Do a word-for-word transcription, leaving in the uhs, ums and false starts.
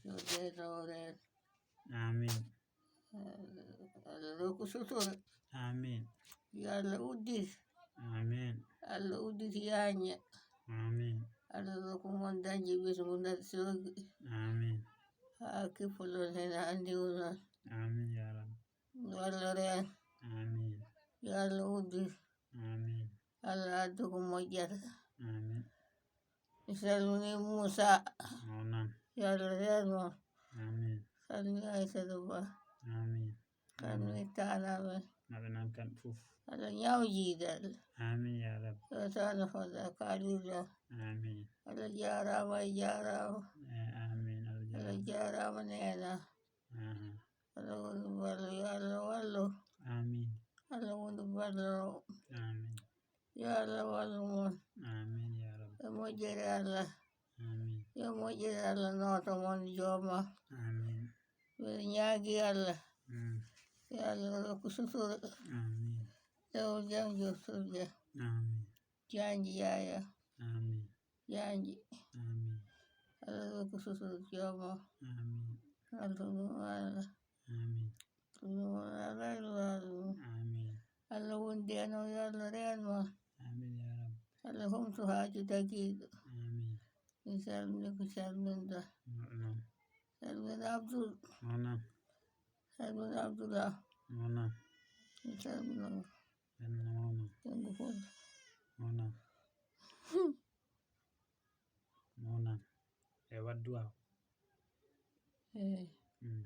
Yo deenoore. Amin. Allah rokku sutura. Amin. Yo Allah uddit. Amin. Allah uddit yaññe. Amin. Allah rokku mon dañde ɓesngu nder soogi. Amin. Haa kippuɗon heen anndi unon. Amin ya rabbi. Yo Allah reen. Amin. Yo Allah uddit. Amin. Allah addu ko moƴƴata. Amin. Mi salmini Muusa. Noon. Yo Allah reen mo. Amin. Salmini Aysata Ba. Amin. Salmini taanaaɓe. Maɓe nan kan fof. Allah ñawjiide Allah. Amin ya rabbi. Yo taano fodda kaalirɗo. Amin. Allah jaaraama e jaaraama. Eh, amin. Allah Allah jaaraama. Jaaraama neena. Aha. Allah woni ballo, yo Allah wallu. Amin. Allah woni ballo. Amin. Yo Allah wallu mon. Amin ya rabbi. E moƴƴere Allah. Amin. Yo moƴƴere Allah nooto mon jooma. Amin. Mbiɗa ñaagi Allah. Mm. Yo Allah rokku sutura. Amin. Dewol jam joftorja. Amin. Jaanji yaaya. Amin. Jaanji. Amin. Allah rokku sutura jooma. Amin. Allah ɗum Allah. Amin. Ɗum Allah Allah. Amin. Allah wondi en o yo Allah reen mo. Amin ya rabbi. Allah humtu haaju dagiiɗo. Amin. Mi salmini ko salminɗo. Noon. Salmin Abdul. Noon. Salmin Abdullah. Noon. Mi salmino mo. Noon. Janngo fof. Noon. Noon. E waddu aw. Eyi. Mm.